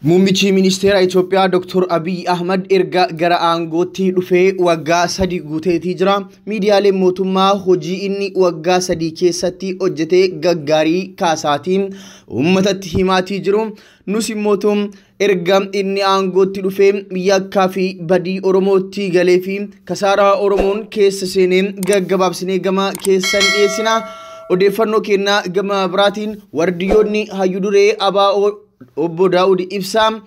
Muummichi ministeera Itoophiyaa Dr. Abiy Ahmad erga gara aangootti dhufee waggaa 3 guuteetii jira. Miidiyaaleen mootummaa hojii inni waggaa 3 keessatti hojjetee gaggaarii kaasaatiin uummatatti himaatii jiru. Nus immoo erga inni aangootti dhufee yakkaa fi badii Oromootti galee fi kasaaraa Oromoon keessa seenee gaggabaabsinee gama keessan dhiyeessina. Odeeffannoo kennaa gama biraatiin wardiyyoonni hayyuu duree ABO Obbo Daawud Ibsaa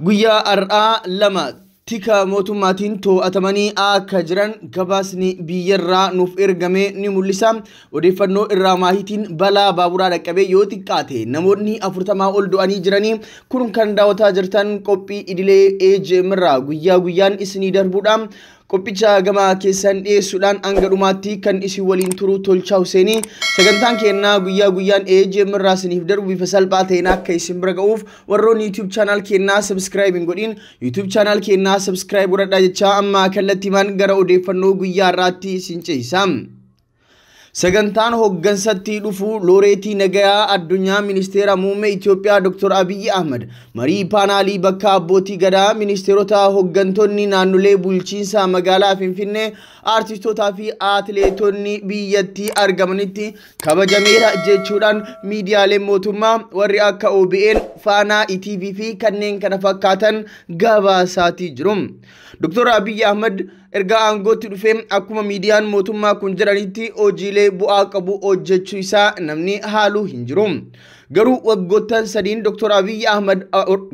guyyaa har'aa 2 tika mootummaatiin to'atamanii akka jiran gabaasni biyyarraa nuuf ergame ni mul'isa. Odeeffannoo irraa maahitiin balaa baaburaa dhaqqabee yoo xiqqaate namoonni 40 ol du'anii jiranii. Kun kan daawwataa jirtan qophii idilee AJM irraa guyyaa guyyaan isinii darbuudha. Qophicha gama keessan dhiyeessuudhaan hanga dhumaatti kan isin waliin turu Tolchaa Huseenii. Sagantaan kennaa guyyaa guyyaan AJM irraa isiniif darbu bifa salphaa ta'een akka isin bira ga'uuf warroonni YouTube channel kennaa subscribe hin godhin YouTube channel kennaa subscribe godhadhaa jechaa amma kallattiimaan gara odeeffannoo guyyaa har'aatti isin ceesisa. Sagantaan hoggansatti dhufu looreetii nagayaa addunyaa ministeera muummee Itoophiyaa Dr. Abiy Ahmad marii paanaalii bakka abbootii gadaa ministeerota hoggantoonni naannolee bulchiinsa magaalaa Finfinnee aartistootaa fi atileetonni biyyattii argamanitti kabajameera jechuudhaan miidiyaaleen mootummaa warri akka OBN, Faanaa, ETV fi kanneen kana fakkaatan gabaasaatii jiru. Dr. Abiy Ahmad erga aangootti dhufee akkuma miidiyaan mootummaa kun jedhanitti hojiilee bu'aa qabu hojjechuu isaa namni haaluu hin jiru. Garuu waggoottan 3 Dr. Abiy Ahmad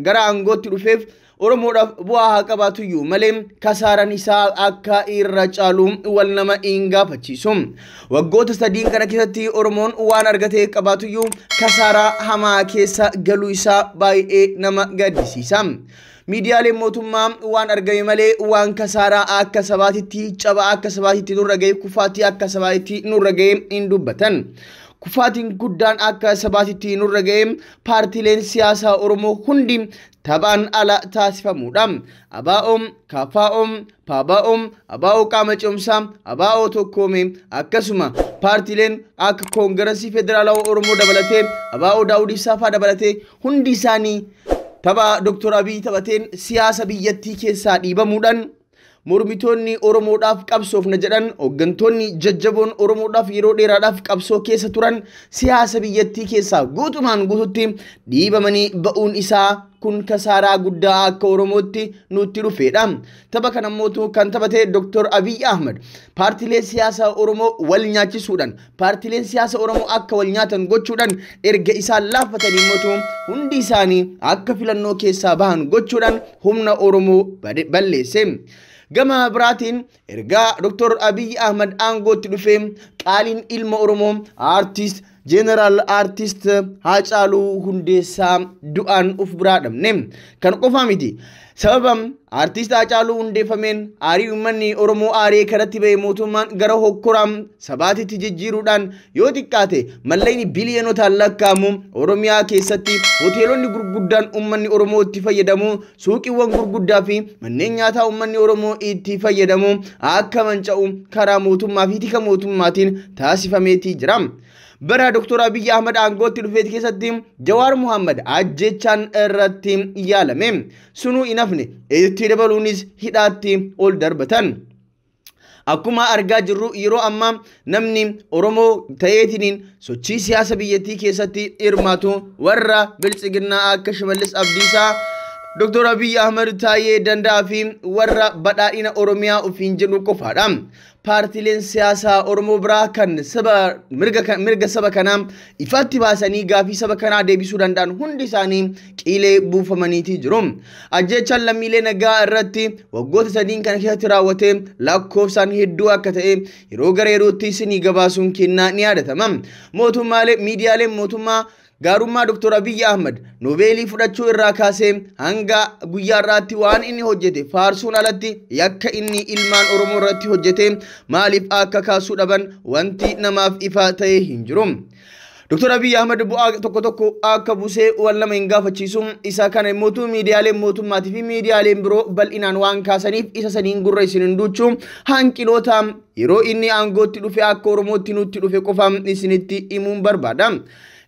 gara aangootti dhufeef Oromoodhaaf bu'aa haa qabaatuyyuu malee kasaaraan isaa akka irra caalu wal nama hin gaafachiisu. Waggoota 3 kana keessatti Oromoon waan argatee qabaatuyyuu kasaaraa hamaa keessa galuu isaa baay'ee nama gaddisiisa. Miidiyaaleen mootummaa waan argame malee waan kasaaraa akka sabaatitti caba akka sabaatitti nurra ga'e kufaatii akka sabaatitti nurra ga'e hin dubbatan. Kufaatiin guddaan akka sabaatitti nurra ga'e paartiileen siyaasaa Oromoo hundi taphaan ala taasifamuudha. ABO'n, KFO'n, PABO'n, ABO qaama ce'umsaa, ABO tokkoome akkasuma paartiileen akka Koongirasii Federaalawaa Oromoo dabalatee ABO Daawud Ibsaa fa'aa dabalatee hundi isaanii tapha Dr. Abiy taphateen siyaasa biyyattii keessaa dhiibamuudhaan mormitoonni Oromoodhaaf qabsoofna jedhan hooggantoonni jajjaboon Oromoodhaaf yeroo dheeraadhaaf qabsoo keessa turan siyaasa biyyattii keessaa guutumaan guututti dhiibamanii ba'uun isaa kun kasaaraa guddaa akka Oromootti nutti dhufeedha. Tapha kana mootu kan taphate Dr. Abiy Ahmad paartiilee siyaasaa Oromoo wal nyaachisuudhaan paartiileen siyaasa Oromoo akka wal nyaatan gochuudhaan erga isaan laaffatanii mootu hundi isaanii akka filannoo keessaa bahan gochuudhaan humna Oromoo balleesse. Gama biraatiin erga Dr. Abiy Ahmad aangootti dhufee qaaliin ilma Oromoo aartist Jeneraal Aartist Haacaaluu Hundeessaa du'aan uf biraa dhabne. Kan qofaa miti. Sababa aartist Haacaaluu hundeeffameen aarii uummanni Oromoo aaree kanatti ba'e mootummaan gara hokkoraa sabaatitti jijjiiruudhaan yoo xiqqaate mallaqni biliyonotaan lakkaa'amu Oromiyaa keessatti hoteelonni gurguddaan uummanni Oromoo itti fayyadamu suuqiiwwan gurguddaa fi manneen nyaataa uummanni Oromoo itti fayyadamu akka manca'u karaa mootummaa fi tika mootummaatiin taasifameetii jira. Bara Dr. Abiy Ahmad aangootti dhufee keessatti Jawaar Muhammad ajjechaan irratti yaalame. Sunuu hin hafne itti dabaluunis hidhaatti ol darbatan. Akkuma argaa jirru yeroo ammaa namni Oromoo ta'eetiniin sochii siyaasa biyyattii keessatti hirmaatu warra biltsiginnaa akka Shimallis Abdiisaa Dr. Abiy Ahmad Taayee Danda'aa fi warra badhaadhina Oromiyaa ofiin jedhu qofaadha. Paartiileen siyaasaa Oromoo biraa kan saba mirga saba kanaa ifatti baasanii gaafii saba kanaa deebisuu danda'an hundi isaanii qiilee buufamaniitii jiru. Ajjechaan lammiilee nagaa irratti waggoota 3 kana keessatti raawwate lakkoofsaan hedduu akka ta'e yeroo gara yerootti isinii gabaasuun kennaa ni yaadatama. Mootummaalee miidiyaaleen mootummaa gaarummaa Dr. Abiy Ahmad Noobeelii fudhachuu irraa kaasee hanga guyyaa har'aatti waan inni hojjete faarsuun alatti yakka inni ilmaan Oromoo irratti hojjete maaliif akka kaasuu dhaban wanti namaaf ifa ta'e hin jiru. Dr. Abiy Ahmad bu'aa tokko tokko akka buusee wal nama hin gaafachiisu. Isa kana immoo miidiyaaleen mootummaatii fi miidiyaaleen biroo bal'inaan waan kaasaniif isa saniin gurra isin hin duuchu. Hanqinoota yeroo inni aangootti dhufe akka Oromootti nutti dhufe qofa isinitti himuun barbaada.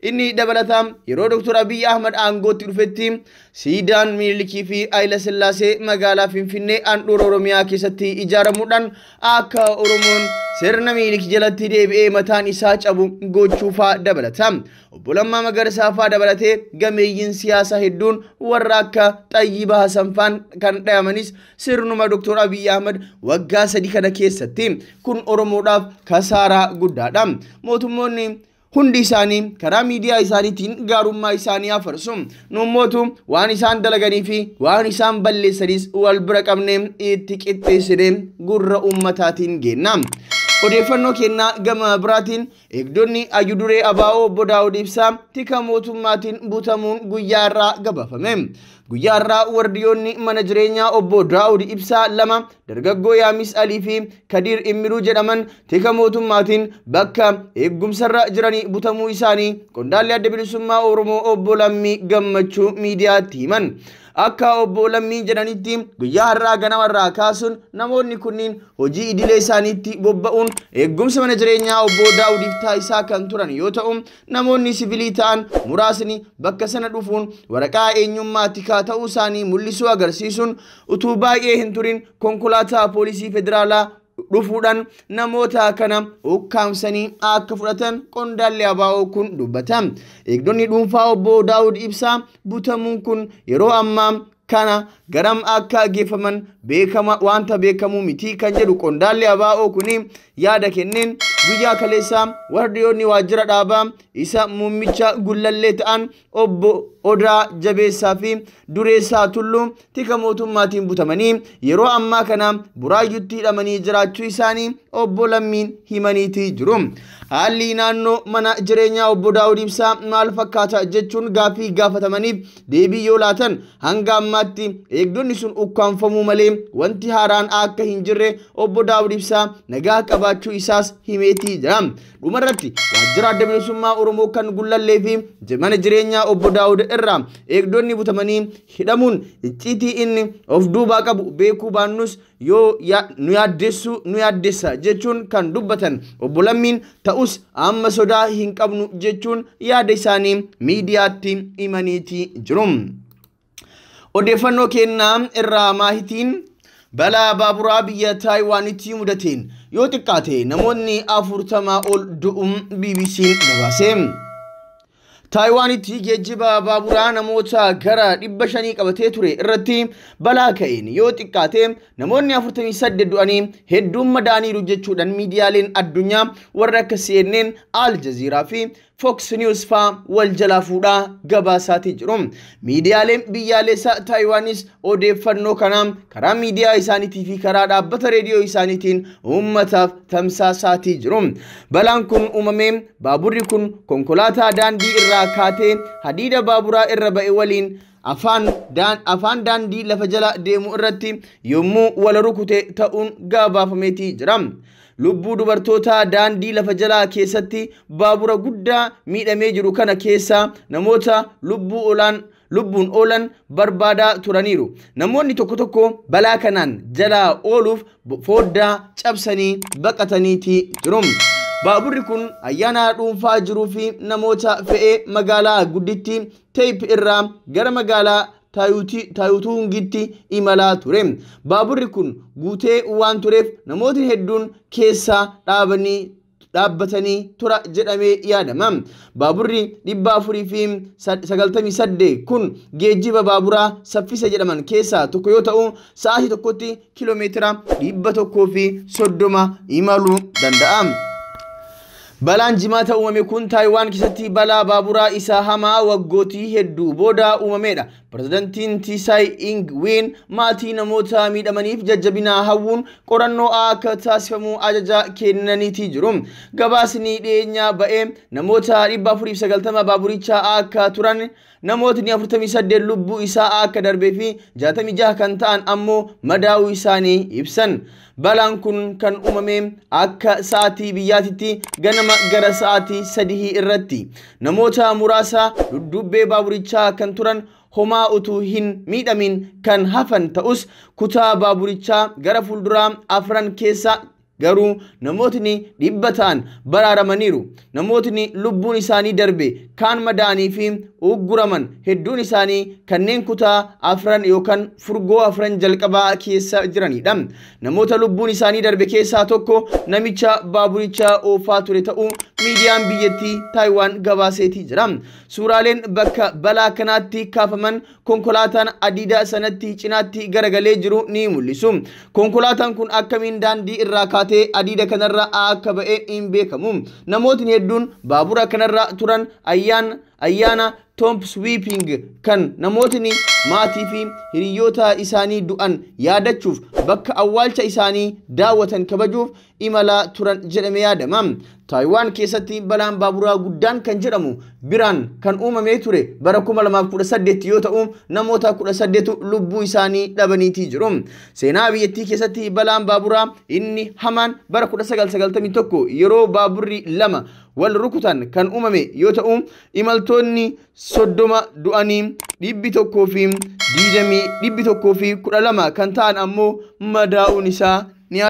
Inni dabalataa yeroo Dr. Abiy Ahmad aangootti dhufetti siidaan Minilikii fi Haayila Sillaasee magaalaa Finfinnee handhuura Oromiyaa keessatti ijaaramuudhaan akka Oromoon sirna Minilik jalatti deebi'ee mataan isaa cabu gochuufaa dabalata. Obbo Lammaa Magarsaa faa dabalatee gameeyyiin siyaasaa hedduun warra akka Xayyiba Hasan faan kan dhayamanis sirnuma Dr. Abiy Ahmad waggaa 3 kana keessatti. Kun Oromoodhaaf kasaaraa guddaadha. Mootummoonni hundi isaanii karaa miidiyaa isaaniitiin gaarummaa isaanii afarsu. Nummootu waan isaan dalaganii fi waan isaan balleessanis wal bira qabnee itti qixxeessinee gurra uummataatiin geenna. Odeeffannoo kennaa gama biraatiin eegdonni Ayyuduree Abaa'oo Obbo Daawud Ibsaa tika mootummaatiin butamuun guyyaa irraa gabaafame. Guyyaa irraa wardiyoonni mana jireenyaa Obbo Daawud Ibsaa 2 dargaggoo Yaamis Alii fi Kadiir Immiruu jedhaman tika mootummaatiin bakka eegumsarra jiranii butamuu isaanii qondaalli adda bilisummaa Oromoo Obbo Lammii Gammachuu miidiyaatti himan. Akka Obbo Lammii jedhanitti guyyaa har'aa ganamarraa kaasuun namoonni kunniin hojii idilee isaaniitti bobba'uun eegumsa mana jireenyaa Obbo Daawudiif taasisaa kan turan yoo ta'u, namoonni siviilii ta'an muraasni bakka sana dhufuun waraqaa eenyummaa tikaa ta'uu isaanii mul'isuu agarsiisuun utuu baay'ee hin turin konkolaataa poolisii federaalaa dhufuudhaan namoota kana ukkaamsanii akka fudhatan qondaalli Abaa'oo kun dubbata. Eegdonni dhuunfaa Obbo Daawud Ibsaa butamuun kun yeroo ammaa kana garam akka geeffaman beekama wanta beekamuu miti kan jedhu qondaalli Abaa'oo kun yaada kenneen guyyaa kaleessaa wardiyoonni waajjira dhaabaa isa muummicha gullallee ta'an Obbo Odaa Jabeessaa fi Dureessaa Tulluu tika mootummaatiin butamanii yeroo ammaa kana Buraayyuutti hidhamanii jiraachuu isaanii Obbo Lammiin himaniitii jiru. Haalli naannoo mana jireenyaa Obbo Daawud Ibsaa maal fakkaata jechuun gaaffii gaafatamaniif deebii yoo laatan hanga ammaatti eegdonni sun ukkaanfamuu malee wanti haaraan akka hin jirre Obbo Daawud Ibsaa nagaa qabaachuu isaas himeetii jira. Dhumarratti waajjira adda bilisummaa Oromoo kan gullallee fi mana jireenyaa Obbo Daawud irraa eegdonni butamanii hidhamuun icciitii inni of duubaa qabu beekuu baannus yoo nu yaaddessu nu yaaddessa jechuun kan dubbatan Obbo Lammiin ta'us amma sodaa hin qabnu jechuun yaada isaanii miidiyaatti himaniitii jiru. Odeeffannoo kennaa irraa maahitiin balaa baaburaa biyya Taayiwaanitti mudateen yoo xiqqaate namoonni 40 ol du'uun BBC'n gabaase. Taayiwaanitti geejjiba baaburaa namoota gara 500 qabatee ture irratti balaa ka'een yoo xiqqaate namoonni 48 du'anii hedduun madaaniiru jechuudhaan miidiyaaleen addunyaa warra akka CNN, Al Jazeera fi Fox News faa wal jalaa fuudhaa gabaasaatii jiru. Miidiyaaleen biyyaalessaa Taayiwaanis odeeffannoo kana karaa miidiyaa isaaniitii fi karaa dhaabbata reediyoo isaaniitiin uummataaf tamsaasaatii jiru. Balaan kun uumamee baaburri kun konkolaataa daandii irraa kaatee hadiida baaburaa irra ba'e waliin afaan daandii lafa jala deemu irratti yommuu wal rukute ta'uun gabaafameetii jira. Lubbuu dubartoota daandii lafa jalaa keessatti baabura guddaa miidhamee jiru kana keessa namoota lubbuun oolan barbaadaa turaniiru. Namoonni tokko tokko balaa kanaan jalaa ooluuf foddaa cabsanii baqataniitii jiru. Baaburri kun ayyaana dhuunfaa jiruu fi namoota fe'ee magaalaa gudditti Teep irraa gara magaalaa Taayutuungitti imalaa ture. Baaburri kun guutee waan tureef namootni hedduun keessa dhaabbatanii tura jedhamee yaadama. Baaburri 498 kun geejjiba baaburaa saffisa jedhaman keessaa tokko yoo ta'u sa'aatii tokkotti kiiloomeetira 130 imaluu danda'a. Balaan jimaata uumame kun Taayiwaan keessatti balaa baaburaa isa hamaa waggootii hedduu booda uumamedha. Pirezidantiin Tiisaay Ing-Wen maatii namoota miidhamaniif jajjabina hawwuun qorannoo akka taasifamu ajaja kennaniitii jiru. Gabaasni dhiyeenyaa ba'ee namoota 490 baaburicha akka turan namootni 48 lubbuu isaa akka darbee fi 66 kan ta'an ammoo madaa'uu isaanii ibsan. Balaan kun kan uumame akka sa'aatii biyyaatitti ganama gara sa'aatii 3 irratti namoota muraasa duddubbee baaburichaa kan turan homaa utuu hin miidhamin kan hafan ta'us kutaa baaburichaa gara fuulduraa afran keessa Garuu namootni 100 ta'an baraaramaniiru. Namootni lubbuun isaanii darbe, kaan madaa'anii fi ugguraman hedduun isaanii kanneen kutaa afran yookaan furgoo afran jalqabaa keessa jiranidha. Namoota lubbuun isaanii darbe keessaa tokko namicha baaburicha oofaa ture ta'uu miidiyaan biyyattii Taayiwaan gabaaseetii jira. Suuraaleen bakka balaa kanaatti kaafaman konkolaataan adiida sanatti cinaatti garagalee jiru ni mul'isu. Konkolaataan kun akkamiin daandii irraa kaatee adiida kanarra akka ba'e hin beekamu. Namootni hedduun baabura kanarra turan ayyaana Tomb Sweeping kan namootni maatii fi hiriyoota isaanii du'an yaadachuuf bakka awwaalcha isaanii daawwatan kabajuuf imalaa turan jedhamee yaadama. Taayiwaan keessatti balaan baaburaa guddaan kan jedhamu biraan kan uumamee ture bara 2018 yoo ta'u, namoota 18 lubbuu isaanii dhabaniitii jiru. Seenaa biyyattii keessatti balaan baaburaa inni hamaan bara 1991 yeroo baaburri lama wal rukutan kan uumame yoo ta'u, imaltoonni 30 du'anii 120, 112 kan ta'an ammoo madaa'uun isaa